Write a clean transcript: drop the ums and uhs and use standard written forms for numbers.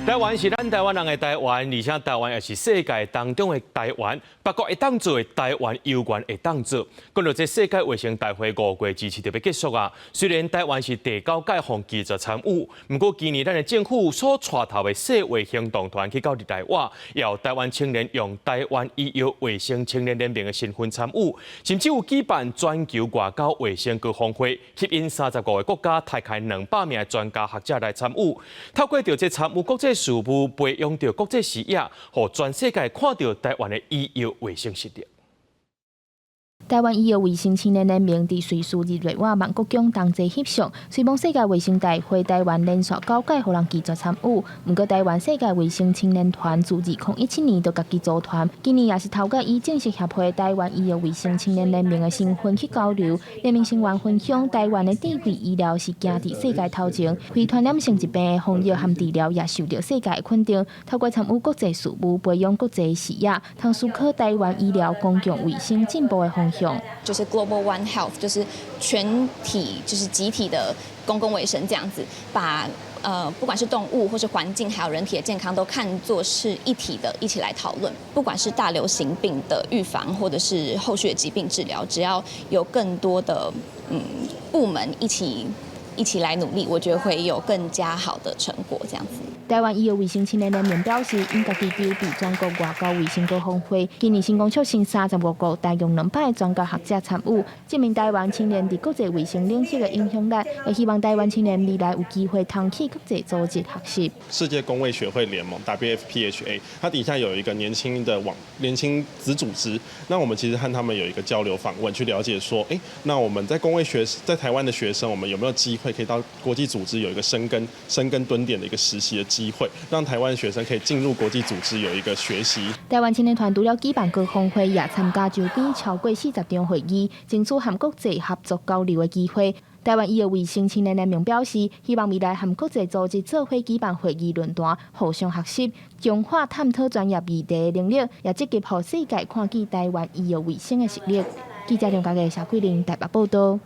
台灣是咱台灣人的台灣，而且台灣也是世界當中的台灣。別國會當做的台灣猶原會當做。講到這世界衛生大會5月27就欲結束啊。雖然台灣是第九屆予拒絕參與，毋過今年咱的政府所帶頭的世衛行動團去到日內瓦，由台灣青年用台灣醫藥衛生青年聯盟的身份參與，甚至有舉辦全球外交衛生高峰會，吸引35個國家大概200名的專家學者來參與。透過著這參與國際事務，培養著國際視野，予全世界看著台灣的醫藥衛生實力。台灣醫藥衛生青年聯盟佇瑞士日內瓦萬國宮同齊翕相，雖罔世界衛生大會台灣連續九屆予人拒絕參與，毋過台灣世界衛生青年團自2017年就家己組團，今年也是頭擺以正式協會台灣醫藥衛生青年聯盟的身份去交流。聯盟成員分享台灣的智慧醫療是行佇世界頭前，非傳染性疾病的防疫和治療也受著世界的肯定。透過參與國際事務，培養國際視野，通思考台灣醫療公共衛生進步的方向。就是 Global One Health，就是全體，就是集體的公共衛生這樣子，把不管是動物或是環境，還有人體的健康，都看作是一體的，一起來討論。不管是大流行病的預防，或者是後續的疾病治療，只要有更多的部門一起來努力，我覺得會有更加好的成果。這樣子。台灣醫藥衛生青年聯盟表示，𪜶家己籌備全國外交衛生高峰會，今年成功促成35國大約200個專家學者參與，證明台灣青年佇國際衛生領域的影響力，也希望台灣青年未來有機會通去國際組織學習。世界公衛學會聯盟（WFPHA），它底下有一個年輕的網年輕子組織，那我們其實和他們有一個交流訪問，去了解說，欸，那我們在公衛學在台灣的學生，我們有沒有機會可以到國際組織有一個深耕蹲點的一個實習的機會，讓台灣學生可以進入國際組織有一個學習。台灣青年團除了舉辦高峰會，也參加周邊超過40場會議，爭取和國際合作交流的機會。台灣醫藥衛生青年聯盟表示，希望未來和國際組織做伙舉辦會議論壇，互相學習，強化探討專業議題的能力，也積極予世界看見台灣醫藥衛生的實力。記者梁家傑、蕭桂玲台北報道。